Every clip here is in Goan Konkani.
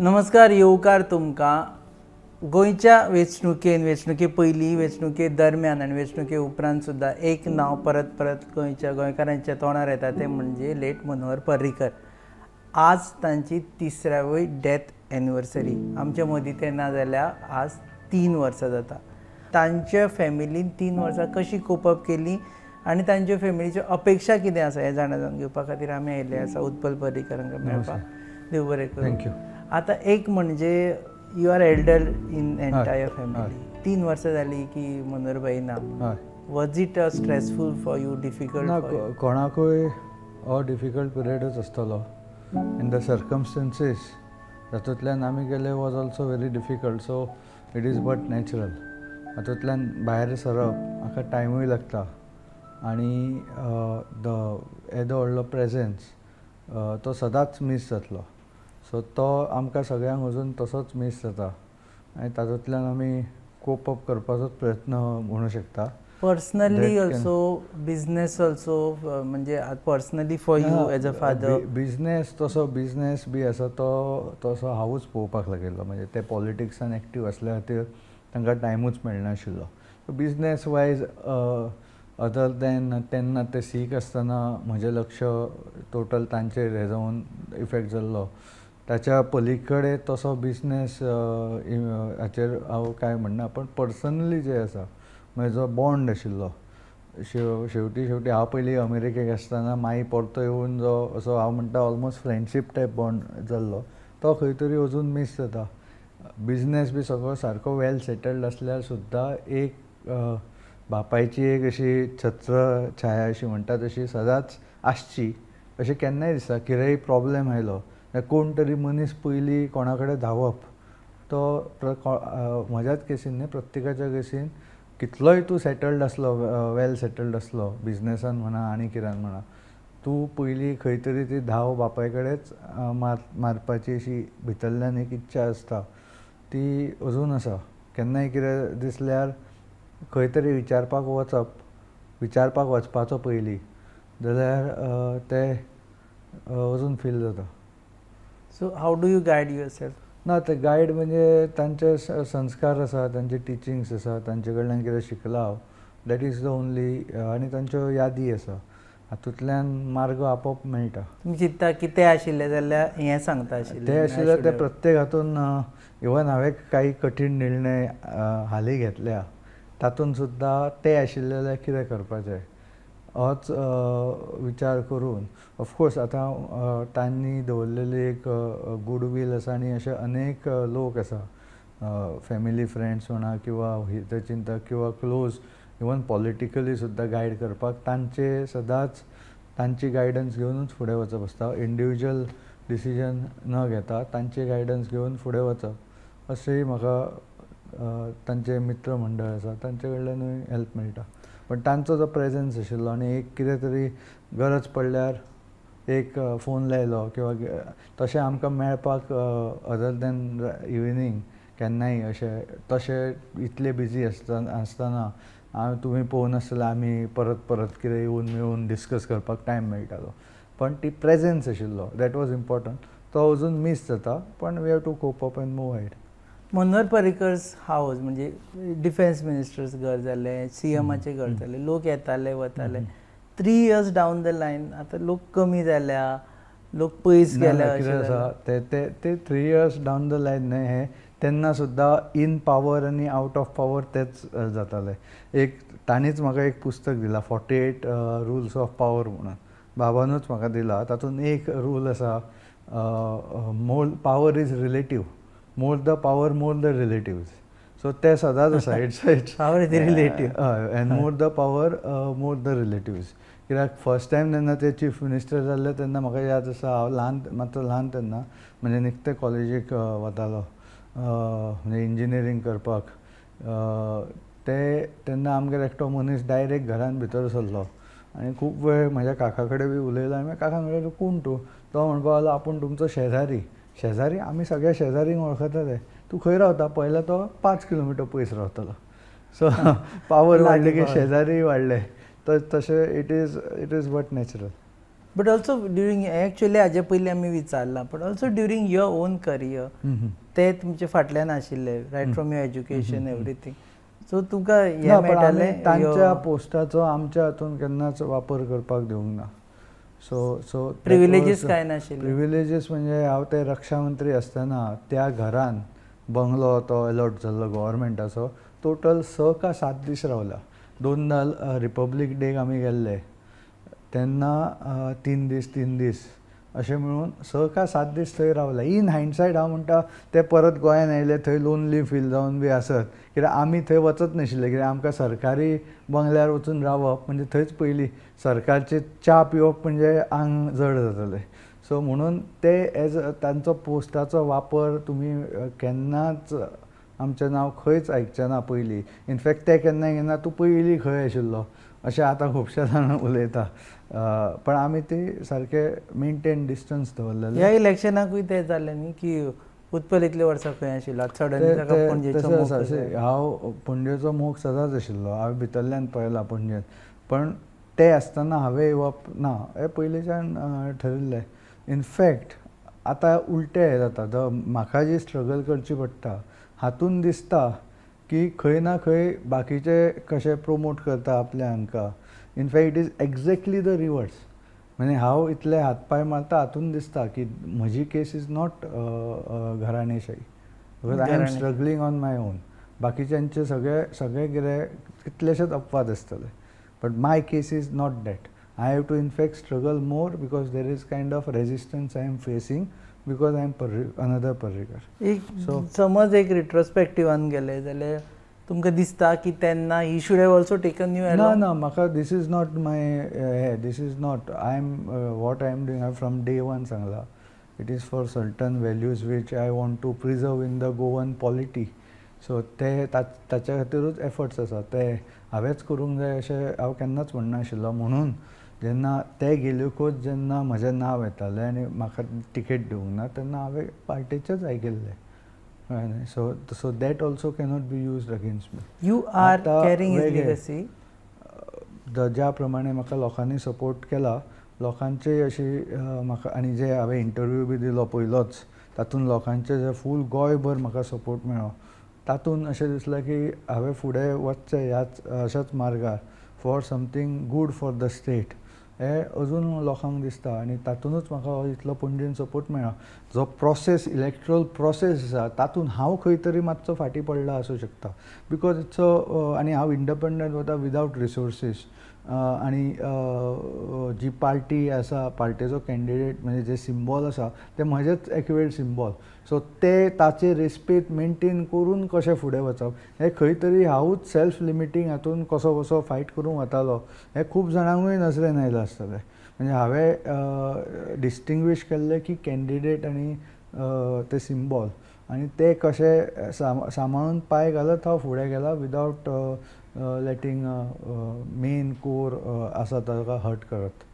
नमस्कार, येवकार तुमकां. गोंयच्या वेंचणुकेन, वेंचणुके पयलीं, वेंचणुके दरम्यान आनी वेंचणुके उपरांत सुद्दां एक नांव परत परत गोंयच्या गोंयकारांच्या तोंडार येता, तें म्हणजे लेट मनोहर पर्रीकर. आज तांची तिसरावी डेथ एनिवर्सरी. आमच्या मदीं ते ना जाल्यार आज 3 वर्सां जाता. तांच्या फॅमिलीन 3 वर्सां कशी कोपअप केली आनी तांच्या फॅमिलीच्यो अपेक्षा कितें आसा, हें जाणा जावन घेवपा खातीर आमी आयिल्ले आसा उत्पल पर्रीकरांक मेळपाक. देव बरें करूं. Thank you. आतां एक म्हणजे you are elder in entire family. 3 वर्सां जालीं की मनोहर भाई ना. Was it a stressful for you, difficult? ना, कोणाकूय हो डिफिकल्ट पिरियडूच आसतलो. इन the circumstances तातूंतल्यान आमी गेले was also very difficult, so it is but natural. हातूंतल्यान भायर सरप म्हाका टायमूय लागता आनी the येदो व्हडलो प्रेजेन्स तो सदांच मीस जातलो. सो तो आमकां सगळ्यांक अजून तसोच मीस जाता आनी तातूंतल्यान आमी कोप अप करपाचोच प्रयत्न म्हणू शकता. Personally That can- also, business also, म्हणजे personally for you as a father? Business, तसो बिजनेस बी आसा तो तसो हांवूच पळोवपाक लागिल्लो. म्हणजे ते पॉलिटिक्सान एक्टीव आसल्या खातीर तांकां टायमूच मेळनाशिल्लो. बिजनेस वायज अदर दॅन तेन्ना ते सीक आसतना म्हजें लक्ष टोटल तांचेर हें जावन इफेक्ट जाल्लो, ताच्या पली कडेन तसो बिजनेस हाचेर हांव कांय म्हणना. पण पर्सनली जें आसा, म्हजो बॉन्ड आशिल्लो, शेवटी शेवटी हांव पयलीं अमेरिकेक आसतना मागीर परतो येवन जो असो हांव म्हणटा ऑलमोस्ट फ्रेंडशीप टायप बॉन्ड जाल्लो, तो खंय तरी अजून मीस जाता. बिजनेस बी सगळो सारको वेल सेटल्ड आसल्यार सुद्दां एक बापायची एक अशी छत्र छाया अशी म्हणटा तशी सदांच आसची अशें केन्नाय दिसता. कितेंय प्रॉब्लेम आयलो जाल्यार कोण तरी मनीस पयलीं कोणा कडेन धांवप, तो म्हज्याच केसीन न्ही, प्रत्येकाच्या केसीन. कितलोय तूं सेटल्ड आसलो, वेल सेटल्ड आसलो बिजनसान म्हणा आनी कित्यान म्हणा, तूं पयलीं खंय तरी ती धांव बापाय कडेच मारपाची अशी भितरल्यान एक इच्छा आसता, ती अजून आसा. केन्नाय कितें दिसल्यार खंय तरी विचारपाक वचप, विचारपाक वचपाचो पयलीं जाल्यार तें अजून फील जाता. So how do you guide yourself? ना, ते गायड म्हणजे तांचे संस्कार आसा, तांचे टिचिंग्स आसा, तांचे कडल्यान कितें शिकलां हांव, that is the only. आनी तांच्यो यादी आसा, हातूंतल्यान मार्ग आपोआप मेळटा. तुमी चिंत्ता की ते आशिल्ले जाल्यार हें सांगता आशिल्ले? ते आशिल्ले ते प्रत्येक हातून, इवन हांवें काही कठीण निर्णय हालीं घेतल्या, तातूंत सुद्दां ते आशिल्ले जाल्यार कितें करपाचें होच विचार करून. ऑफकोर्स आतां तांणी दवरलेली एक गुडवील आसा आनी अशे अनेक लोक आसा, फॅमिली फ्रेंड्स म्हणा किंवा हितचिंतक किंवा क्लोज, इवन पॉलिटिकली सुद्दां गायड करपाक, तांचे सदांच तांची गायडन्स घेवनूच फुडें वचप आसता. इंडिविज्युअल डिसिजन न घेता तांचे गायडन्स घेवन फुडें वचप अशेंय म्हाका तांचे मित्र मंडळ आसा, तांचे कडल्यानूय हेल्प मेळटा. पण तांचो जो प्रेजन्स आशिल्लो आनी एक कितें तरी गरज पडल्यार एक फोन लायलो किंवा तशें आमकां मेळपाक अदर दॅन इविनींग केन्नाय अशें तशें इतले बिजी आसतना हांव तुमी पळोवन आसतले, आमी परत परत कितें येवन मेळून डिस्कस करपाक टायम मेळटालो. पण ती प्रेजन्स आशिल्लो, that was important. तो अजून मीस जाता, पण we have to cope up and move ahead. Manohar Parrikar's house म्हणजे डिफेन्स मिनिस्टर्स घर जालें, सीएमाचें घर जालें, लोक येताले वताले. 3 years down the line आतां लोक कमी जाल्या, लोक पयस गेल्या. कितें अशें आसा जालां. ते ते ते 3 years down the line न्हय हें, तेन्ना सुद्दां इन पावर आनी आवट ऑफ पावर तेच जाताले. एक तांणीच म्हाका एक पुस्तक दिलां, 48 रुल्स ऑफ पावर म्हणून, बाबानूच म्हाका दिला. तातूंत एक रूल आसा, more power is relative, more the power, more the relatives. So ते सदांच आसा, it's Power is relative. हय, and more the power, more the relatives. कित्याक फर्स्ट टायम जेन्ना ते चीफ मिनिस्टर जाल्ले तेन्ना म्हाका याद आसा, हांव ल्हान, मातसो ल्हान तेन्ना, म्हणजे निकते कॉलेजीक वतालो, म्हणजे इंजिनियरींग करपाक. ते तेन्ना आमगेर एकटो मनीस डायरेक्ट घरान भितर सरलो आनी खूब वेळ म्हज्या काका कडेन बी उलयलो. आनी मागीर काकान म्हणलें, कोण तूं? तो म्हणपाक लागलो, आपूण तुमचो शेजारी. शेजारी, आमी सगळ्या शेजारींक वळखताले. तूं खंय रावता? पळयल्यार तो 5 किलोमिटर पयस रावतालो. सो पावर वाडली की लागीं. शेजारी वाडले. तर तशें it is but natural. But also during, actually हाजे पयलीं आमी विचारलां, but also during your own career ते तुमचे फाटल्यान आशिल्ले, right from your education, everything, so तुमकां हें ना, पण आमी मेळटालें तांच्या पोस्टाचो आमच्या हातून केन्नाच वापर करपाक दिवंक ना. सो प्रिविलेजीस कांय नाशिल्ले. प्रिविलेजीस म्हणजे हांव ते रक्षा मंत्री आसतना त्या घरान बंगलो तो अलॉट जाल्लो गव्हर्मेंटाचो, टोटल 6 का 7 दीस रावला. दोनदा रिपब्लीक डेक आमी गेल्ले तेन्ना 3 दीस, 3 दीस अशें मेळून 6 का 7 दीस थंय रावला. इन हायंडसायट हांव म्हणटा, ते परत गोंयान आयले थंय लोनली फील जावन बी आसत, कित्याक आमी थंय वचत नाशिल्ले, कित्याक आमकां सरकारी बंगल्यार वचून रावप म्हणजे थंयच पयलीं सरकारची च्या पिवप म्हणजे आंग जड जातलें. सो म्हणून ते एज तांचो पोस्टाचो वापर तुमी केन्नाच आमचें नांव खंयच आयकचें ना पयलीं. इनफॅक्ट ते केन्ना केन्ना तूं पयलीं खंय आशिल्लो अशें आतां खुबशे जाण उलयता, पण आमी ती सारके मेनटेन डिस्टन्स दवरलेलें. ह्या इलेक्शनाकूय तें जालें न्ही की उत्पल इतले वर्सां खंय आशिल्लो, सडनली ताका पणजेचो तशें मोग आसा कसो? अशें हांव पणजेचो मोग सदांच आशिल्लो. हांवें भितरल्यान पळयलां पणजेन, पण ते आसतना हांवें येवप ना हें पयलींच्यान ठरिल्लें. इनफॅक्ट आतां उलटें हें जाता, the म्हाका जी स्ट्रगल करची पडटा हातून दिसता की खंय ना खंय बाकीचे कशे प्रोमोट करता आपल्या हांकां. In fact, it is exactly the reverse. म्हणजे हांव इतले हात पांय मारता हातून दिसता की म्हजी केस is not घराणेशाही, because I am struggling on my own. बाकीच्यांचे सगळे सगळे कितें कितलेशेच अपवाद आसतले, but my case is not that. I have to in fact struggle more because there is kind of resistance I am facing because I am another Parrikar. एक समज एक रिट्रोस्पेक्टिवान गेले जाल्यार तुमकां दिसता की तेन्ना he should have also taken you? ना ना, म्हाका this is not my hey, this is not, I am, what I am doing, हांवें फ्रॉम डे वन सांगला, it is for certain values which I want to preserve in the Goan polity. So ते ताच्या खातीरूच एफर्ट्स आसा. ते हांवेंच करूंक जाय अशें हांव केन्नाच म्हणनाशिल्लो. म्हणून जेन्ना ते गेल्योकूच जेन्ना म्हजें नांव येतालें आनी म्हाका टिकेट दिवंक ना तेन्ना हांवें पार्टेचेच आयकिल्लें, कळ्ळें न्ही? So that also cannot be used against me. You are carrying his legacy. ज्या प्रमाणे म्हाका लोकांनी सपोर्ट केला, लोकांची अशी म्हाका आनी जे हांवें इंटरव्यू बी दिलो पयलोच, तातूंत लोकांचे जे फूल गोंयभर म्हाका सपोर्ट मेळ्ळो, तातूंत अशें दिसलें की हांवें फुडें वचचें ह्याच अशाच मार्गार for something good for the state, हें अजून लोकांक दिसता आनी तातुंतूच म्हाका हो इतलो पणजेन सपोर्ट मेळ्ळा. जो प्रोसेस, इलेक्ट्रल प्रोसेस आसा, तातूंत हांव खंय तरी मातसो फाटीं पडला आसूं शकता, because it's a आनी हांव इंडिपेंडंट वता विदावट रिसोर्सीस आनी जी पार्टी आसा, पार्टेचो कॅन्डिडेट म्हणजे जे सिंबॉल आसा ते म्हजेच एक्युरेट सिंबॉल, सो ते ताचे रेस्पेद मेनटेन करून कशें फुडें वचप हें खंय तरी हांवूच सेल्फ लिमिटींग हातून कसो कसो फायट करूंक वतालो हें खूब जाणांकूय नजरेन आयलां आसतलें. म्हणजे हांवें डिस्टिंग्वीश केल्लें की कॅन्डिडेट आनी ते सिंबॉल आनी ते कशे सांबाळून पांय घालत हांव फुडें गेला विदावट लेटींग मेन कोर आसा ताका हर्ट करत.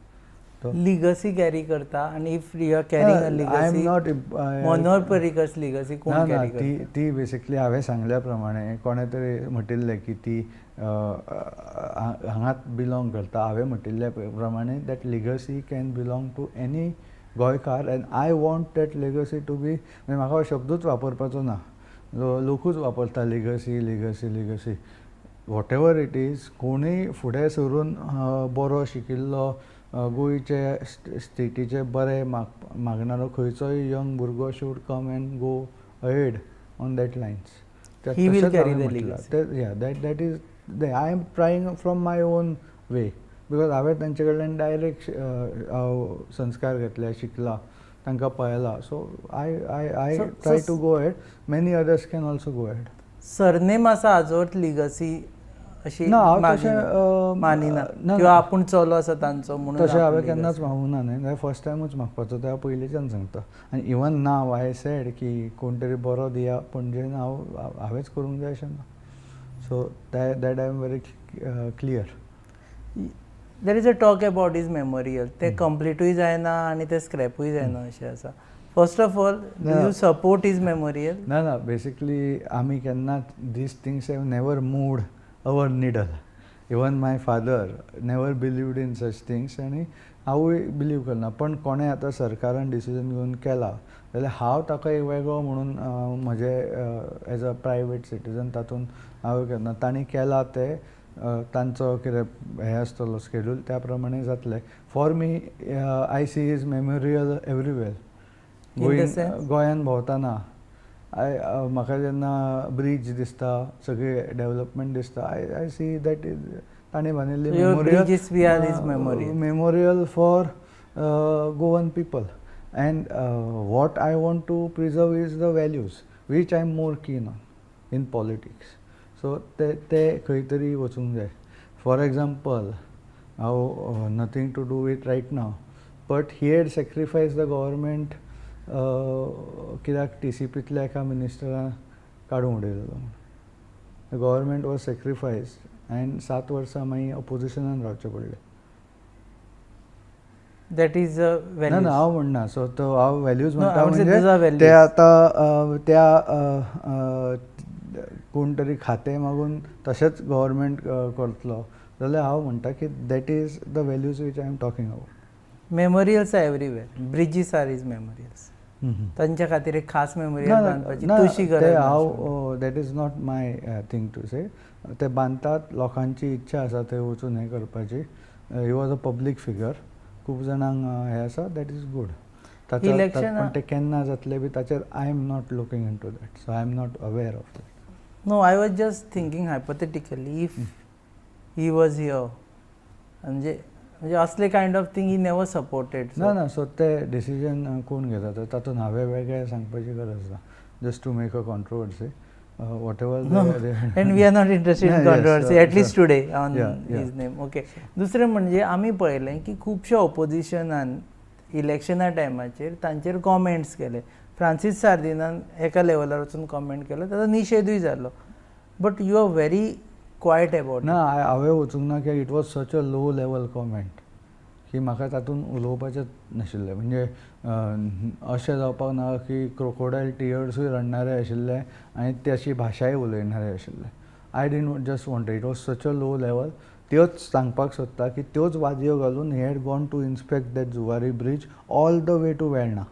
लिगसी कॅरी करता आनी if you are carrying a I am legacy, not Manohar Parrikar's legacy कोण ना ना कॅरी ती करता? ती बेसिकली हांवें सांगल्या प्रमाणे कोणें तरी म्हटिल्लें की ती हांगाच बिलोंग करता. हांवें म्हटिल्ल्या प्रमाणे that legacy can belong to any गोंयकार and I want that legacy to be, म्हणजे म्हाका हो शब्दूच वापरपाचो ना, लोकूच वापरता legacy, legacy, legacy, whatever it is. कोणूय फुडें सरून बरो शिकिल्लो, गोंयचे स्टेटीचे बरें मागणारो खंयचोय यंग भुरगो should come and go ahead on that lines. He will carry the legacy. Yeah, that is, I am trying from my own way because हांवें तांचे कडल्यान डायरेक्ट हांव संस्कार घेतले, शिकला, तांकां पळयला, so I try to go ahead. Many others can also go ahead. Surname आसा हाजो लिगसी अशी ना, हांव तशें मानिना ना. किंवा आपूण चलो आसा तांचो म्हणून तशें हांवें आपूण केन्नाच मागूंक ना न्ही, फर्स्ट टायमूच मागपाचो तें हांव पयलींच्यान सांगता. आनी इवन नाव I said की कोण तरी बरो दिया, पणजेन हांव हांवेंच करूंक जाय अशें ना. So that I am very clear. There is a talk about his memorial. ते कंप्लिटूय जायना आनी ते स्क्रॅपूय जायना अशें आसा. First of all, do you support his memorial? ना ना, बेसिकली आमी केन्नाच, these things have never moved our needle. Even my father never believed in such things. आनी हांवूय बिलीव करना, पण कोणें आतां सरकारान डिसिजन घेवन केला जाल्यार हांव ताका एक वेगळो म्हणून म्हजे एज अ प्रायवेट सिटीजन तातूंत हांव करना. तांणी केला ते तांचो कितें हें आसतलो स्केड्यूल, त्या प्रमाणे जातलें. For me, I see his memorial everywhere. In the sense? गोंयान भोंवतना I म्हाका जेन्ना ब्रीज दिसता, सगळी डेवलपमेंट दिसता, I see that is तांणी बांदिल्ली So your bridges we are his memorial. Memorial for Goan people. And what I want to preserve is the values which I am more keen on in politics. So ते खंय तरी वचूंक जाय. फॉर एग्जाम्पल, हांव nothing to do with right now, but he had sacrifice the government कित्याक टीसीपींतल्या एका मिनिस्टरान काडून उडयलेलो म्हूण. The government was sacrifice and 7 वर्सां मागीर अपोजिशनान रावचें पडलें. That is ना ना, हांव म्हणना. सो तो हांव व्हॅल्यूज म्हणटा, म्हणजे ते आतां त्या कोण तरी खातें मागून तशेंच गव्हर्मेंट करतलो जाल्यार हांव म्हणटा की that is the values which I am talking about. Memorials are everywhere, bridges are his memorials. तांच्या खातीर एक खास मेमोरियल बांदपाची तुशी गरज. हांव, that is not my thing to say. ते बांदतात, लोकांची इच्छा आसा थंय वचून हें करपाची. He was a public figure. खूब जाणांक हें आसा, that is good. इलेक्शन ते केन्ना जातले बी ताचेर I am not looking into that, so I am not aware of that. No, I was just thinking hypothetically, if he was here, म्हणजे असले kind of thing he never supported. ना ना, सो ते डिसिजन कोण घेता तर तातूंत हांवें वेगळें सांगपाची गरज ना, just to make a controversy, whatever. And we are not interested in controversy, at least today, on his name. Okay, दुसरें म्हणजे आमी पळयलें की खुबश्या ऑपोजिशनान इलेक्शना टायमाचेर तांचेर कॉमेंट्स केले. फ्रांसीस सार्दिनान एका लेवलार वचून कॉमेंट केलो, ताचो निशेधूय जालो, but you are very quiet about. ना, हांवें वचूंक ना, कित्याक it was such a low level comment की म्हाका तातूंत उलोवपाचेंच नाशिल्लें. म्हणजे अशें जावपाक नाका की क्रोकोडायल टियर्सूय रडणारे आशिल्ले आनी ती अशी भाशाय उलयणारे आशिल्ले. I didn't just want, it was such a low level. त्योच सांगपाक सोदता की त्योच वादयो घालून he had gone to inspect that Zuari bridge all the way to Verna.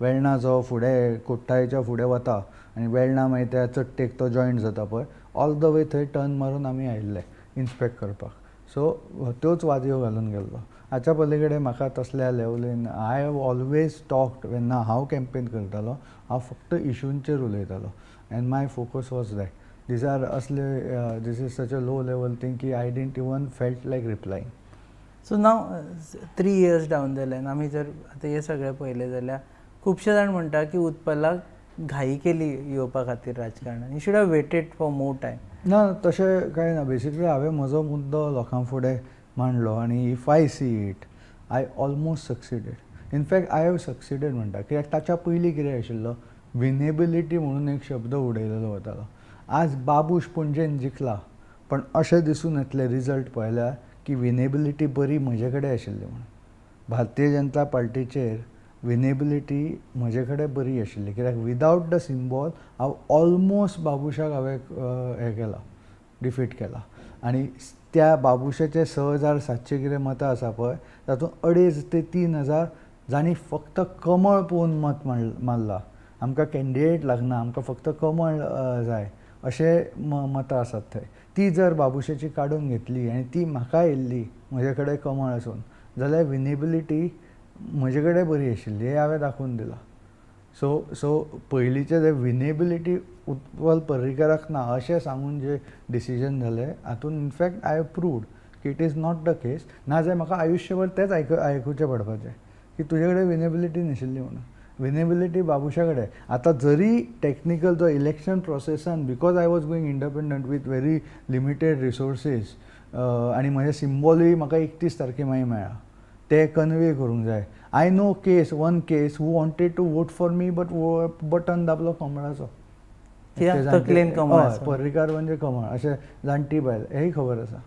Verna जो फुडें कोट्टायच्या फुडें वता आनी वेर्णा मागीर त्या चडटेक तो जॉयंट जाता पळय, ऑल the way थंय टर्न मारून आमी आयिल्ले इन्स्पेक्ट करपाक. सो त्योच वादयो घालून गेल्लो. हाच्या पलीकडे म्हाका तसल्या लेवलीन, I have always talked, जेन्ना हांव कॅम्पेन करतालो हांव फक्त इशूंचेर उलयतालो and my focus was that. These are असले, this is such a low level thing की I didn't even felt like replying. So now, 3 years down the line, आमी जर आतां हें सगळें पळयलें जाल्यार खुबशे जाण म्हणटा की उत्पलाक घाई केली येवपा खातीर राजकारणान, you should have waited for more time. ना, तशें कांय ना. बेसिकली हांवें म्हजो मुद्दो लोकां फुडें मांडलो आनी if I see it, I almost succeeded. In fact, I have succeeded म्हणटा, कित्याक ताच्या पयलीं कितें आशिल्लो, विनेबिलिटी म्हणून एक शब्द उडयलेलो वतालो. आज बाबूश पणजेन जिखला, पण अशें दिसून येतलें रिजल्ट पळयल्यार की विनेबिलिटी बरी म्हजे कडेन आशिल्ली म्हणून. भारतीय जनता पार्टीचेर विनेबिलिटी म्हजे कडेन बरी आशिल्ली, कित्याक विदावट the symbol हांव ऑलमोस्ट बाबूशाक हांवें हें केला, डिफीट केला. आनी त्या बाबूशाचे 6700 कितें मतां आसा पळय, तातूंत 2,500 ते 3,000 जांणी फक्त कमळ पळोवन मत मारला, आमकां कॅन्डिडेट लागना, आमकां फक्त कमळ जाय अशें मतां आसात थंय. ती जर बाबूशाची काडून घेतली आनी ती म्हाका येयल्ली म्हजे कडेन कमळ आसून जाल्यार विनेबिलिटी म्हजे कडेन बरी आशिल्ली हें हांवें दाखोवन दिलां. सो पयलींचे जे विनेबिलिटी उत्पल पर्रीकराक ना अशें सांगून जे डिसिजन जालें हातूंत in fact I have proved की it is not the case. नाजाल्यार म्हाका आयुश्यभर तेंच आयकुचें पडपाचें की तुजे कडेन विनेबिलिटी नाशिल्ली म्हणून. विनेबिलिटी बाबूशा कडेन. आतां जरी टॅक्निकल जो election प्रोसेसान, because I was going independent with very limited resources आनी म्हजें सिम्बॉलूय म्हाका 31 तारखे मागीर मेळ्ळा, ते कन्वे करूंक जाय. I know case, one case, who wanted to vote for me but button दाबलो कमळाचो. तकलेन कमळ. हय, पर्रीकार म्हणजे कमळ अशें जाणटी बायल हेंय खबर आसा.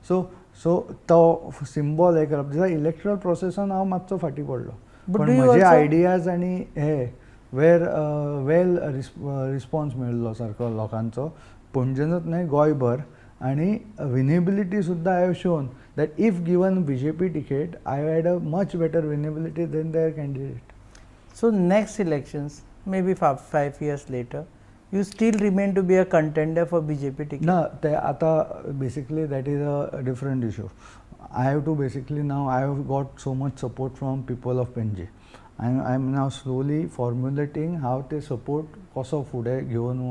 सो तो सिम्बॉल हें करप दिसा इलेक्ट्रल प्रोसेसान हांव मातसो फाटीं पडलो, पण म्हजे आयडियाज आनी हे वेर वेल रिस्पॉन्स मेळिल्लो सारको लोकांचो, पणजेनूच न्हय गोंयभर. आनी विनेबिलिटी सुद्दां I have shown that if given BJP ticket I had a much better winnability than their candidate. So next elections, maybe 5 years later, you still remain to be a contender for BJP ticket. ना, ते आतां basically that is a different issue. I have to basically, now I have got so much support from people of Panaji, I am now slowly formulating हांव ते सपोर्ट कसो फुडें घेवन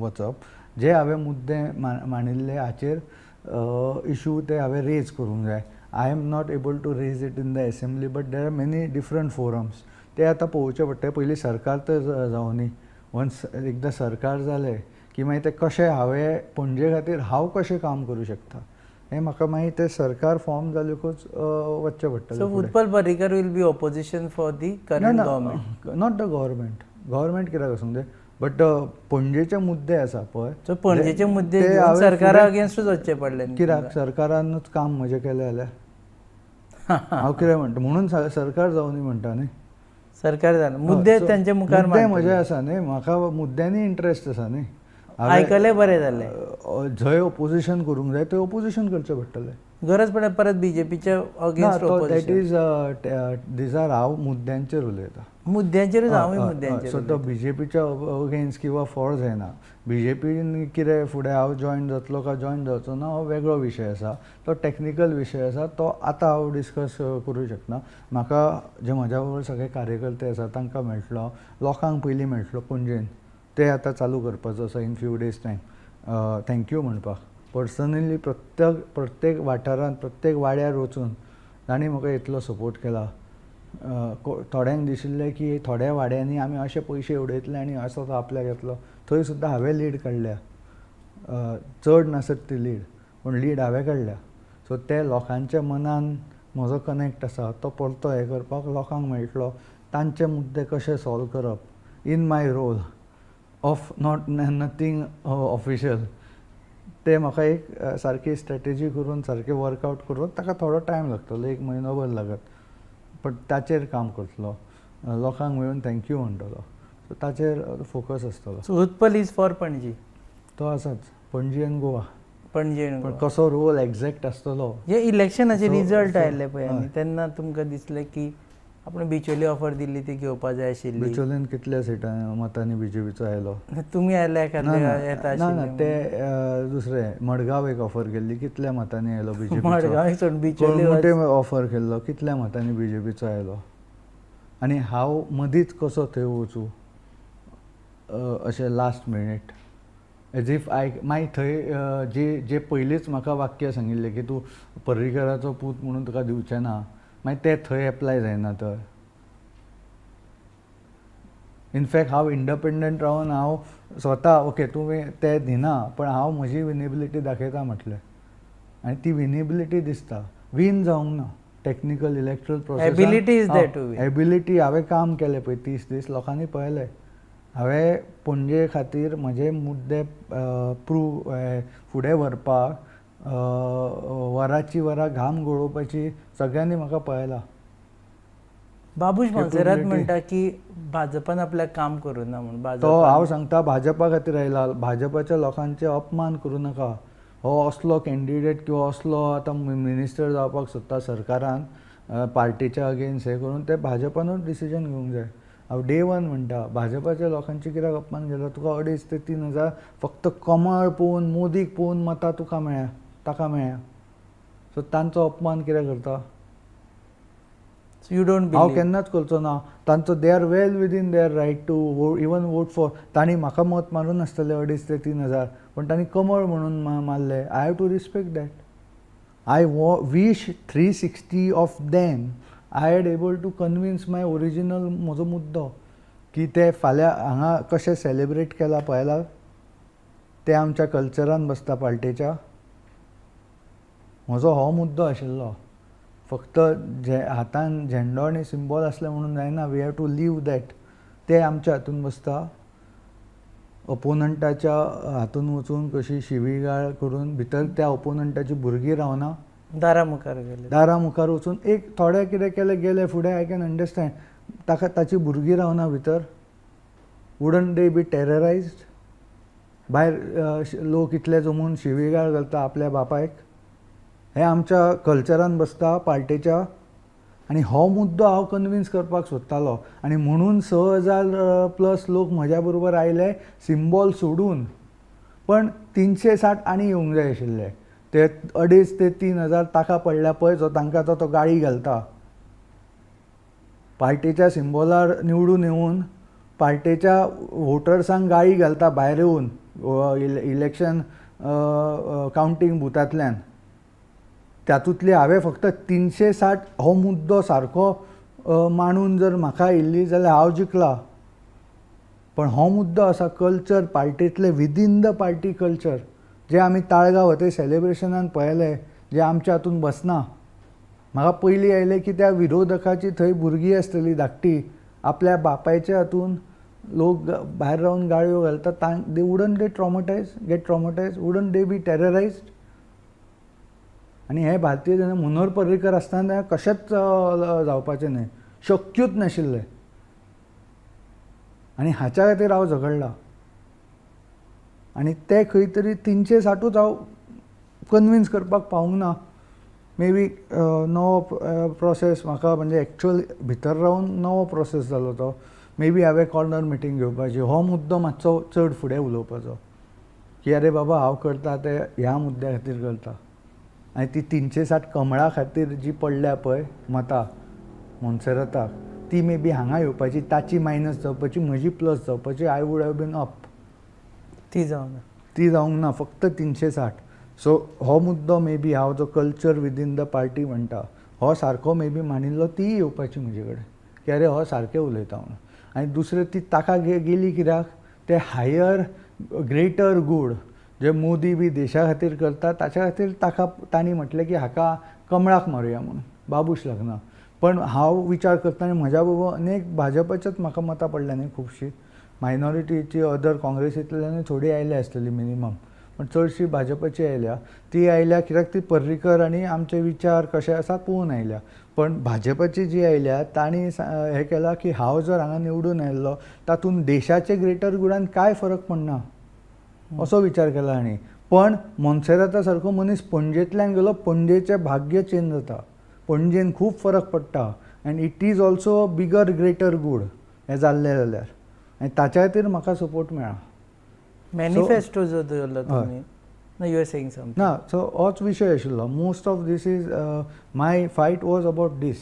वचप. जे हांवें मुद्दे मांडिल्ले हाचेर इशू ते हांवें रेज करूंक जाय. I am not able to raise it in the assembly, but there are many different forums. ते आतां पळोवचें पडटलें. पयलीं सरकार तर जावनी. वन्स एकदां सरकार जालें की मागीर तें कशें हांवें पणजे खातीर हांव कशें काम करूं शकता हें म्हाका मागीर तें सरकार फॉर्म जालेकूच वचचें पडटलें. So Utpal Parrikar will be opposition for the current government. Not the government. Government कित्याक आसूंक जाय, बट पणजेचे मुद्दे आसा पळय. सो पणजेचे मुद्दे ते घेवन हांवें सरकारा फुडें अगेन्स्टूच वचचें पडलें न्ही कित्याक तुमकां? सरकारानूच काम म्हजें केलें जाल्यार हांव कितें म्हणटा? म्हणून सरकार जावनी म्हणटा न्ही. सरकार जालें, मुद्दे त्यांच्या मुखार मुद्दे मांडटले. म्हजे आसा न्ही, म्हाका मुद्द्यांनी इंट्रस्ट आसा न्ही. आयकलें बरें जालें. जंय ओपोजिशन करूंक जाय थंय ओपोजिशन करचें पडटलें. गरज पडल्यार परत बीजेपीच्या against that opposition. Is these are, हांव मुद्द्यांचेर उलयता. मुद्द्यांचेरूच, हांवूय मुद्द्यांचेर. सो तो बीजेपीच्या अगेन्स्ट किंवा फॉर जायना. बीजेपीन कितें फुडें हांव जॉयन जातलो काय जॉयन जावचो ना हो वेगळो विशय आसा. तो टॅक्निकल विशय आसा, तो आतां हांव डिस्कस करूं शकना. म्हाका जे म्हज्या बरोबर सगळे कार्यकर्ते आसा तांकां मेळटलो, लोकांक पयलीं मेळटलो पणजेन. ते आतां चालू करपाचो आसा in few days time, thank you म्हणपाक पर्सनली प्रत्येक प्रत्येक वाठारांत, प्रत्येक वाड्यार वचून तांणी म्हाका इतलो सपोर्ट केला. थोड्यांक दिशिल्लें की थोड्या वाड्यांनी आमी अशे पयशे उडयतले आनी असो तो आपल्याक येतलो. थंय सुद्दां हांवें लीड काडल्या. चड नासत ती लीड, पूण लीड हांवें काडल्या. सो ते लोकांच्या मनान म्हजो कनेक्ट आसा, तो परतो हें करपाक लोकांक मेळटलो, तांचे मुद्दे कशे सॉल्व करप in my role of not nothing official, ते म्हाका एक सारकी स्ट्रेटेजी करून, सारकें वर्कआवट करून ताका थोडो टायम लागतलो, एक म्हयनो भर लागत, पण ताचेर काम करतलो. लोकांक मेळून thank you म्हणटलो. सो ताचेर फोकस आसतलो. So Utpal is for Panaji. तो आसाच, पणजी आनी गोवा. पणजी आनी पण गोवा. कसो रोल एग्जॅक्ट आसतलो. जे इलेक्शनाचे रिजल्ट आयले पळय आनी तेन्ना तुमकां दिसलें की आपण बिचोली ऑफर दिल्ली ती घेवपा जाय आशिल्ली? बिचोलीन कितल्या सिटां मतांनी बीजेपीचो आयलो? तुमी आयले ना. येता ना ना, ते दुसरे मडगांव एक ऑफर केल्ली, कितल्या मतांनी आयलो बीजेपीचो? मडगांव सोड, बिचोली. कळंगूटे ऑफर केल्लो, कितल्या मतांनी बीजेपीचो आयलो? आनी हांव मदींच कसो थंय वचूं अशें last minute, as if I मागीर थंय जे जे पयलींच म्हाका वाक्य सांगिल्लें की तूं पर्रीकराचो पूत म्हणून तुका दिवचें ना, मागीर तें थंय एप्लाय जायना तर. इनफॅक्ट हांव इंडिपेंडंट रावन हांव स्वता, ओके, तुमी ते दिना पण हांव म्हजी विनेबिलिटी दाखयता म्हटलें आनी ती विनेबिलिटी दिसता. विन जावंक ना technical electoral process. Ability is there to win. Ability, हांवें काम केलें पळय 30 दीस, लोकांनी पळयलें. हांवें पणजे खातीर म्हजे मुद्दे प्रूव फुडें व्हरपाक वराची वरां घाम गळोवपाची सगळ्यांनी म्हाका पळयला. बाबूश मोन्सेरात Capability. म्हणटा की भाजपान आपल्याक काम करूं ना म्हूण. तो भाजपान हांव सांगता, भाजपा खातीर आयला. भाजपाच्या लोकांचे अपमान करूं नाका. हो असलो कॅन्डिडेट किंवा असलो आतां मिनिस्टर जावपाक सोदता सरकारान पार्टीच्या अगेन्स्ट हें करून, ते भाजपानूच डिसिजन घेवंक जाय. हांव डे वन म्हणटा, भाजपाच्या लोकांचे कित्याक अपमान केलो? तुका 2.5 ते 3 हजार फक्त कमळ पळोवन, मोदीक पळोवन मतां तुका मेळ्ळ्या, ताका मेळ्ळ्या. सो तांचो अपमान कित्याक करता? You don't हांव केन्नाच करचो ना. तांचो, they are well within their right to even vote for. तांणी म्हाका मत मारूं नासतलें 2.5 ते 3 हजार, पण तांणी कमळ म्हणून मारलें. I have to respect that. I wish 360 of them I had able to convince my original म्हजो मुद्दो की ते फाल्यां हांगा कशें सेलिब्रेट केलां पळयलां, ते आमच्या कल्चरान बसता पार्टेच्या. म्हजो हो मुद्दो आशिल्लो. फक्त जे हातान झेंडो आनी सिंबॉल आसले म्हणून जायना, we have to live that. ते आमच्या हातून बसता. ओपोनंटाच्या हातून वचून कशी शिवीगाळ करून भितर त्या ओपोनंटाची भुरगीं रावना. दारा मुखार गेले. दारा मुखार वचून एक थोडे कितें केलें, गेले फुडें, I can understand. ताका ताची भुरगीं रावना भितर. Wouldn't they be terrorized? भायर लोक इतले जमून शिवीगाळ घालता आपल्या बापायक, हें आमच्या कल्चरान बसता पार्टेच्या. आनी हो मुद्दो हांव कन्विन्स करपाक सोदतालो आनी म्हणून 6000 प्लस लोक म्हज्या बरोबर आयले सिंबॉल सोडून. पण 360 आनी येवंक जाय आशिल्ले, ते 2500 ते 3000 ताका पडल्या पळय, जो तांकां तो गाळी घालता. पार्टेच्या सिंबॉलार निवडून येवन पार्टेच्या वोटर्सांक गाळी घालता भायर येवन इलेक्शन कावंटींग बुथांतल्यान. तातूंतली हांवें फक्त 360 हो मुद्दो सारको मांडून जर म्हाका येयल्ली जाल्यार हांव जिखला. पण हो मुद्दो आसा कल्चर पार्टींतले, विदीन the party culture, जे आमी ताळगांव थंय सेलेब्रेशनान पळयलें, जे आमच्या हातून बसना. म्हाका पयलीं आयलें की त्या विरोधकाची थंय भुरगीं आसतली धाकटी, आपल्या बापायच्या हातून लोक भायर रावन गाळयो घालता, they wouldn't they traumatize get traumatized, wouldn't they be terrorized? आनी हे भारतीय जनता मनोहर पर्रीकर आसतना कशेंच जावपाचें न्हय, शक्यूच नाशिल्लें. आनी हाच्या खातीर हांव झगडलां आनी ते खंय तरी 360ूच हांव कन्विन्स करपाक पावूंक ना. मे बी नवो प्रोसेस म्हाका, म्हणजे एक्चुअल भितर रावन नवो प्रोसेस जालो तो. मे बी हांवें कॉर्नर मिटींग घेवपाची, हो मुद्दो मातसो चड फुडें उलोवपाचो की अरे बाबा, हांव करता ते ह्या मुद्द्या खातीर करता. आनी ती 360 कमळा खातीर जी पडल्या पळय मतां मोन्सेराताक, ती मे बी हांगा येवपाची, ताची मायनस जावपाची, म्हजी प्लस जावपाची, I would have been up. ती जावना. ती जावंक ना, फक्त 360. सो हो मुद्दो मे बी हांव जो कल्चर विदीन the party म्हणटा, हो सारको मे बी मांडिल्लो, तीय येवपाची म्हजे कडेन की अरे, हो सारकें उलयता म्हणून. आनी दुसरें, ती ताका गेली कित्याक, ते हायर ग्रेटर गूड जे मोदी बी देशा खातीर करता, ताच्या खातीर ताका तांणी म्हटलें की हाका कमळाक मारुया म्हणून, बाबूश लागना. पण हांव विचार करता आनी म्हज्या बरोबर अनेक भाजपाच्याच म्हाका मतां पडल्या न्ही खुबशीं, मायनॉरिटीची, अदर काँग्रेसींतल्यानूय थोडी आयल्या आसतली मिनिमम, पण चडशी भाजपाची आयल्या. ती आयल्या कित्याक, ती पर्रीकर आनी आमचे विचार कशे आसा पळोवन आयल्या. पण भाजपाची जी आयल्या, तांणी हें केलां की हांव जर हांगा निवडून आयल्लो, तातूंत देशाचे ग्रेटर गुडान कांय फरक पडना असो विचार केला. आनी पण मोन्सेराता सारको मनीस पणजेंतल्यान गेलो, पणजेचें भाग्य चेंज जाता, पणजेन खूब फरक पडटा and it is also a bigger greater good हें जाल्लें जाल्यार, आनी ताच्या खातीर म्हाका सपोर्ट मेळ्ळा. मॅनिफेस्टो जो दवरलो तुमी, you are saying something. ना, सो होच विशय आशिल्लो. Most of this is my fight was about this.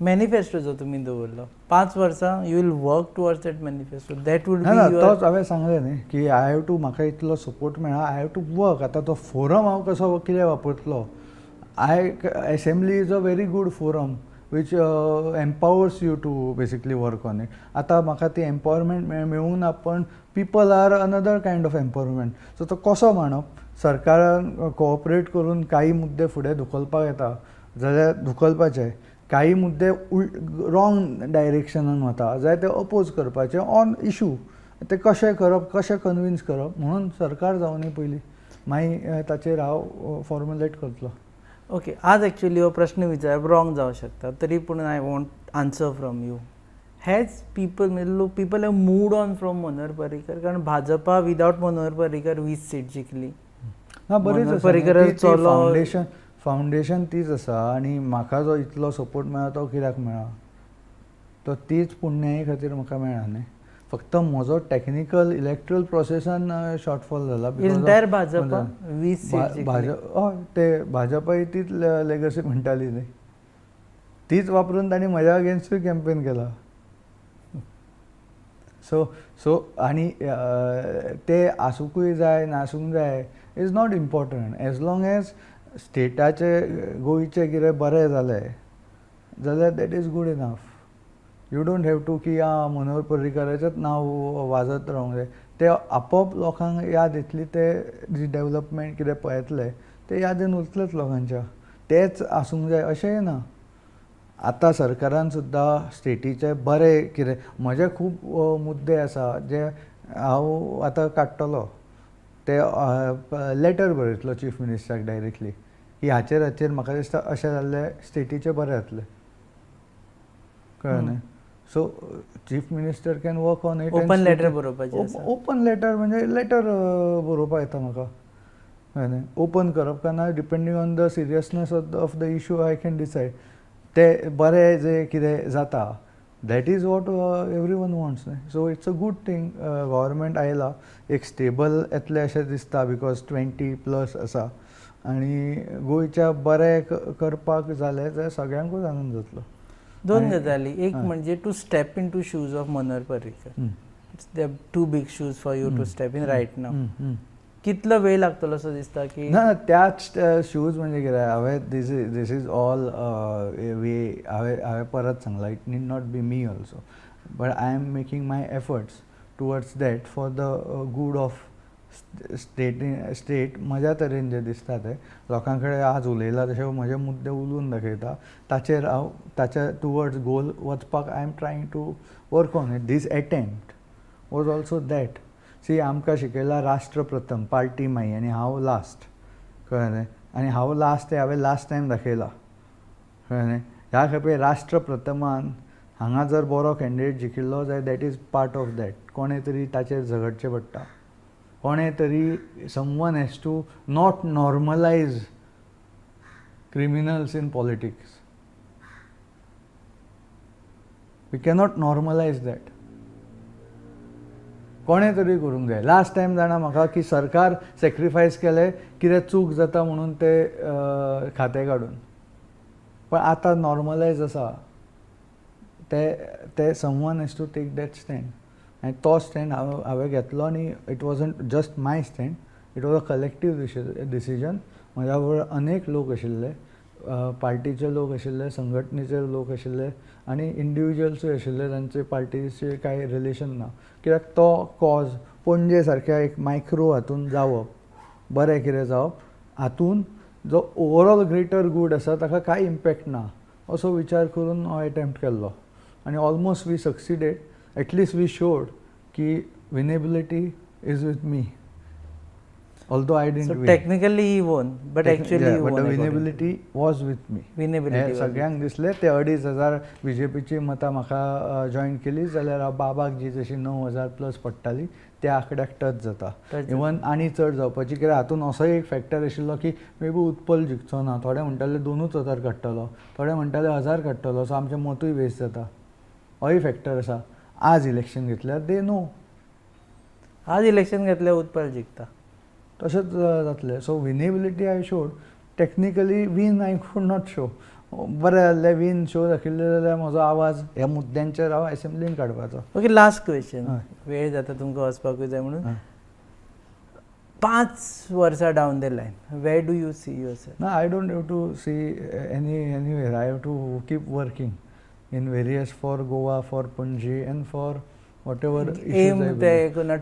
Manifesto जो तुमी दवरलो 5 वर्सां, you will work towards that manifesto, that would ना ना बी तोच हांवें सांगलें न्ही की I have to, म्हाका इतलो सपोर्ट मेळ्ळा, I have to work. आतां तो फोरम हांव कसो कितें वापरतलो? I assembly is a very good forum which empowers you to basically work on it. आतां म्हाका ती एम्पावरमेंट मेळूंक ना, पण people are another kind of empowerment. So तो कसो मांडप? सरकारान कोऑपरेट करून काही मुद्दे फुडें धुकलपाक येता जाल्यार धुकलपाचे, काही मुद्दे रॉंग डायरेक्शनान वता जाल्यार ते अपोज करपाचे ऑन इशू. ते कशें करप, कशें कन्विन्स करप म्हणून सरकार जावनी पयलीं, मागीर ताचेर हांव फॉर्मुलेट करतलो. ओके, आज एक्चुअली हो प्रश्न विचारप रॉंग जावं शकता, तरी पूण I want answer from you. Has people, म्हणजे लोक, people have moved on from Manohar Parrikar? कारण भाजपा विदाउट मनोहर पर्रीकर 20 सीट जिखली. ना, बरीच मनोहर आसा. पर्रीकर चलो. फावंडेशन तीच आसा. आनी म्हाका जो इतलो सपोर्ट मेळ्ळा तो कित्याक मेळ्ळा? तो तीच पुण्याये खातीर म्हाका मेळ्ळा न्ही. फक्त म्हजो टॅक्निकल इलेक्ट्रल प्रोसेसान शॉर्टफॉल जाला because of entire Bhajpa 20 seat जिखली. भाजप, हय, ते भाजपाय तीच लेगसी म्हणटाली न्ही, तीच वापरून तांणी म्हज्या अगेन्स्टूय कॅम्पेन केला. सो आनी ते आसुंकूय जाय, नासूंक जाय, is not important. As long as स्टेटाचे, गोंयचें कितें बरें जालें जाल्यार that is good enough. You don't have to की आं, मनोहर पर्रीकराचेंच नांव वाजत रावंक जाय. ते आपोआप लोकांक याद येतली. ते जी डेवलपमेंट कितें पळयतले ते यादीन उरतलेच लोकांच्या. तेच आसूंक जाय अशेंय ना. आतां सरकारान सुद्दां स्टेटीचे बरे कितें, म्हजे खूब मुद्दे आसा जे हांव आतां काडटलो, ते लेटर बरयतलो चीफ मिनिस्टराक डायरेक्टली की हाचेर हाचेर म्हाका दिसता अशें जाल्लें स्टेटीचें बरें जातलें, कळ्ळें न्ही? So chief minister can work on it. Open letter बरोवपाचें आसा. ओपन लेटर म्हणजे लेटर बरोवपाक येता म्हाका, कळ्ळें न्ही? ओपन करप काय ना, depending on the seriousness of the issue I can decide. ते बरें जे कितें जाता, that is what everyone wants न्ही. So it's a good thing government आयला, एक स्टेबल येतलें अशें दिसता, because 20+ आसा आनी गोंयच्या बरें करपाक जालें जाल्यार सगळ्यांकूच आनंद जातलो. दोन आनी गजाली. एक हय. म्हणजे to step into shoes of Manohar Parrikar, they too big shoes for you to step in right now. कितलो वेळ लागतलो असो दिसता की? ना, त्याच शूज म्हणजे कितें, हांवें this is all way, हांवें परत सांगलां, it need not be me also, but I am making my efforts towards that for the good of state. म्हज्या तरेन जें दिसता तें लोकां कडेन आज उलयलां, तशें म्हजे मुद्दे उलोवन दाखयता, ताचेर हांव ताच्या टुवर्ड्स गोल वचपाक I am trying to work on it. This attempt was also that. See, आमकां शिकयला राष्ट्र प्रथम, पार्टी मागीर, आनी हांव लास्ट, कळ्ळें न्ही? आनी हांव लास्ट हें हांवें लास्ट टायम दाखयलां, कळ्ळें न्ही? ह्या खेपे राष्ट्र प्रथमान हांगा जर बरो कॅन्डिडेट जिखिल्लो जाल्यार that is part of that. कोणें तरी ताचेर झगडचें पडटा, कोणें तरी, someone has to not normalize criminals in politics. We cannot normalise that. कोणें तरी करूंक जाय. लास्ट टायम जाणा म्हाका की सरकार सॅक्रिफायस केलें, कितें चूक जाता म्हणून ते खातें काडून, पण आतां नॉर्मलायज आसा ते. Someone has to take that stand आनी तो स्टँड हांवें घेतलो आनी it wasn't just my stand, it was a collective decision. म्हज्या बरोबर अनेक लोक आशिल्ले, पार्टीचे लोक आशिल्ले, संघटनेचे लोक आशिल्ले आनी इंडिविज्युअल्सूय आशिल्ले तांचे पार्टीचे कांय रिलेशन ना, कित्याक तो कॉज पणजे सारक्या एक मायक्रो हातून जावप, बरें कितें जावप हातून जो ओवरऑल ग्रेटर गूड आसा ताका कांय इम्पॅक्ट ना असो विचार करून हो एटेम्प्ट केल्लो आनी almost we succeeded. At least we showed की winnability is with me, although I so didn't. Technically he won, but actually But the winnability was with me. Winnability. सगळ्यांक दिसलें ते 2500 बीजेपीची मतां म्हाका जॉयन केली जाल्यार हांव बाबाक जी जशी 9000+ पडटाली त्या आंकड्याक टच जाता. Touch. इवन आनी चड जावपाची, कित्याक हातून असोय एक फॅक्टर आशिल्लो की मे बी उत्पल जिखचो ना. थोडे म्हणटाले 2च हजार काडटलो, थोडे म्हणटाले 1000 काडटलो, सो आमचें मतूय वेस्ट जाता, होय फॅक्टर आसा. आज इलेक्शन घेतल्यार they know. आज इलेक्शन घेतल्यार उत्पल जिखता. तशेंच जातलें. So winnability I showed. Technically win I could not show. बरें जाल्लें वीन शो दाखयल्लें जाल्यार म्हजो आवाज ह्या मुद्द्यांचेर हांव एसेंब्लीन काडपाचो. Okay, last question. हय. वेळ जाता, तुमकां वचपाकूय जाय म्हणून. हय. 5 वर्सां down the line, where do you see yourself? ना, I don't have to see anywhere. I have to keep working in various for Goa, for Panaji and for whatever. M ते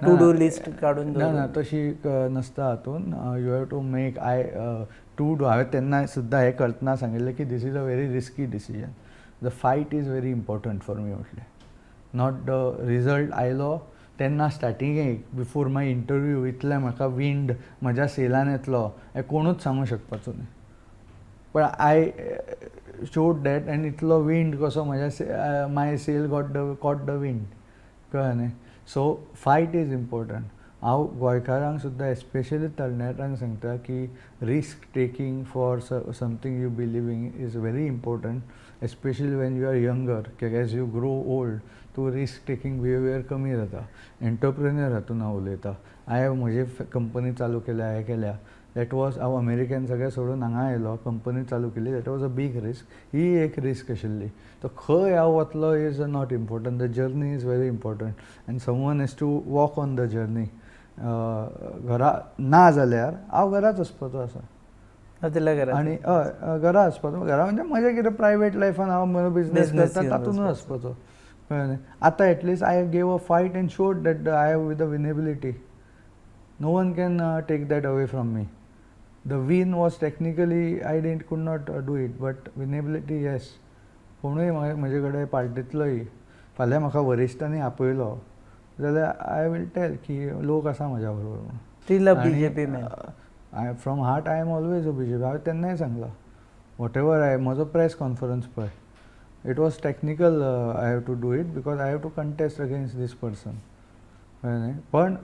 टू do list काडून ना ना, दवरून. तशी नासता हातून. You have to make I to do. हांवें तेन्ना सुद्दां हें करतना सांगिल्लें की this is a very risky decision, the fight is very important for me म्हटलें, not the result. आयलो तेन्ना स्टार्टिंगेक बिफोर my interview इतलें म्हाका विंड म्हज्या सेलान येतलो हें कोणूच सांगूंक शकपाचो न्ही, पण I showed that आनी इतलो विंड कसो म्हज्या my sail got the caught the wind, कळ्ळें न्ही? So fight is important. हांव गोंयकारांक सुद्दां, एस्पेशली तरणाट्यांक सांगता की risk taking for something you believe in is very important, especially when you are younger, कित्याक एज you grow old तूं रिस्क टेकींग बिहेवियर कमी जाता. एंटरप्रेन्युअर हातून हांव उलयतां. हांवें म्हजी कंपनी चालू केल्या, हें केल्या, that was, हांव अमेरिकेन सगळें सोडून हांगा आयलो, कंपनी चालू केली, that was a big risk. ही एक रिस्क आशिल्ली. तो खंय हांव वतलो is not important, the journey is very important and someone has to walk on the journey. घरा ना जाल्यार हांव घराच वचपाचो आसा. तितल्या घरा. आनी हय, घरा वचपाचो. घरा म्हणजे म्हजें कितें प्रायवेट लायफान हांव म्हजो बिजनेस Business करता घेवन तातूंतच वचपाचो, कळ्ळें न्ही? आतां at least I gave a fight and showed that I have with the winnability. No one can take that away from me. The win was technically I didn't could not do it, but winnability, yes. कोणूय म्हजे कडेन पार्टींतलोय फाल्यां म्हाका वरिश्ठांनी आपयलो जाल्यार I will tell की लोक आसा म्हज्या बरोबर म्हणून. Still a BJP man. I from heart I am always a BJP. हांवें तेन्नाय सांगलां, what ever I म्हजो प्रेस कॉन्फरन्स पळय. It was technical, I have to do it because I have to contest against this person. कळ्ळें न्ही? पण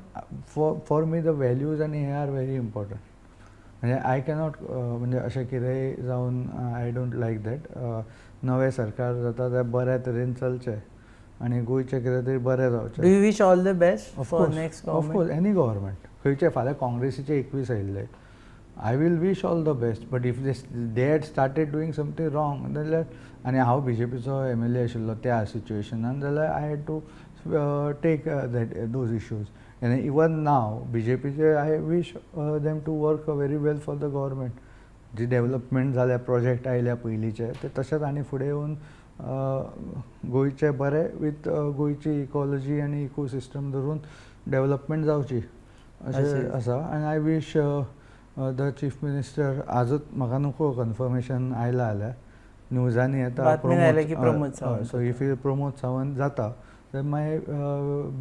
for me the values आनी हे are very important. म्हणजे I cannot, म्हणजे अशें कितेंय जावन, I don't like that. नवें सरकार जाता तें बऱ्या तरेन चलचें आनी गोंयचें कितें तरी बरें जावचें. Do you wish all the best of for course, next of course, any government खंयचे, फाल्यां काँग्रेसीचे 21 आयिल्ले, I will wish all the best, but if they had started doing something wrong जाल्यार, आनी हांव बीजेपीचो एमएलए आशिल्लो त्या सिच्युएशनान जाल्यार I had to take that those issues. आनी इवन नाव बीजेपीचे I wish them to work very well for the government. Ji development जाल्या, प्रोजेक्ट आयल्या पयलींचे, ते तशेंच आनी फुडें येवन गोंयचें बरें विथ गोंयची इकॉलॉजी आनी इकोसिस्टम धरून डेवलपमेंट जावची अशें आसा. आनी I wish the chief minister, आजूच म्हाका नको कन्फर्मेशन आयलां जाल्यार न्यूजांनी येता. बातमीन आयलें की Pramod Sawant. So if Pramod Sawant जाता then my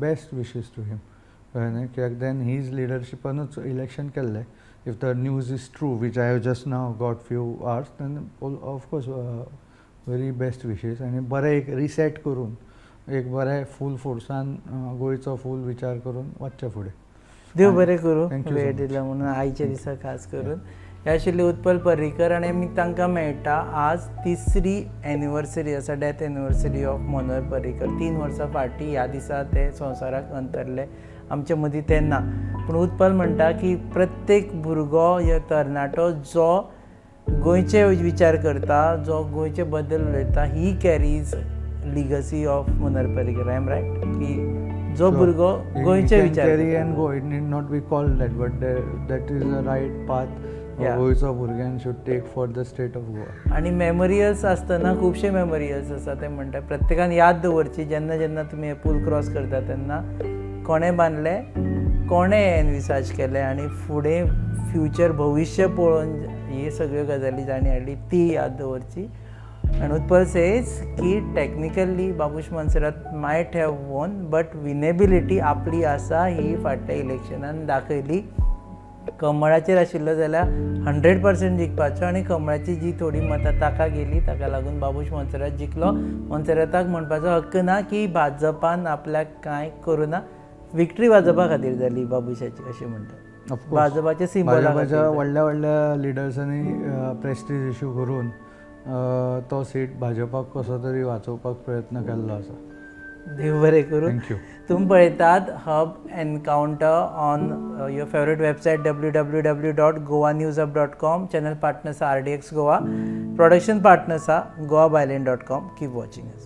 best wishes to him. कळ्ळें न्ही? कित्याक then his लिडरशिपानूच इलेक्शन केल्लें. If the news is true, which I have just now got few hours, then of course very best wishes. आनी बरें एक रिसेट करून एक बरें फूल फोर्सान गोंयचो फूल विचार करून वचचें फुडें. देव बरें करूं. Thank you so वेळ much. दिला म्हणून आयच्या दिसा खास करून. हे आशिल्ले उत्पल पर्रीकर आनी आमी तांकां मेळटा. आज तिसरी एनिवर्सरी आसा, death anniversary of Manohar Parrikar. 3 वर्सां फाटीं ह्या दिसा ते संवसाराक अंतरले. आमचे मदीं ते ना, पूण उत्पल म्हणटा की प्रत्येक भुरगो या तरणाटो जो गोंयचे विचार करता, जो गोंयचे बद्दल उलयता, he carries legacy of Manohar Parrikar. I am right की जो भुरगो गोंयचे विचार carry and go, it need not be called that, but that is a right path गोंयचो भुरग्यान should take for the state of Goa. आणि मेमोरियल्स आसतना खुबशे मेमोरियल्स आसा, ते म्हणटा प्रत्येकान याद दवरची, जेन्ना जेन्ना तुमी हे पूल क्रॉस करता तेन्ना कोणें बांदलें, कोणें एनविसाज केलें आनी फुडें फ्युचर भविश्य पळोवन ही सगळ्यो गजाली जाणी हाडली ती याद दवरची. आनी उत्पल सेज की technically Babush Monserrate might have won, but winnability आपली आसा ही फाटल्या इलेक्शनान दाखयली. कमळाचेर आशिल्लो जाल्यार 100% जिखपाचो आनी कमळाची जी थोडी मतां ताका गेली, ताका लागून बाबूश मोन्सेरात जिखलो. मोन्सेराताक म्हणपाचो हक्क ना की भाजपान आपल्याक कांय करूं ना. विक्ट्री भाजपा खातीर जाली बाबूशाची अशें म्हणटात. भाजपाचे सिंबला. भाजपाच्या व्हडल्या व्हडल्या लिडर्सांनी प्रेस्टीज इशू करून तो सीट भाजपाक कसो तरी वाचोवपाक प्रयत्न केल्लो आसा. देव बरें करूं. Thank you. तुमी पळयतात Hub Encounter on your favourite website www.goanewshub.com. Channel partners RDX Goa, production partners are goabyline.com. Keep watching us.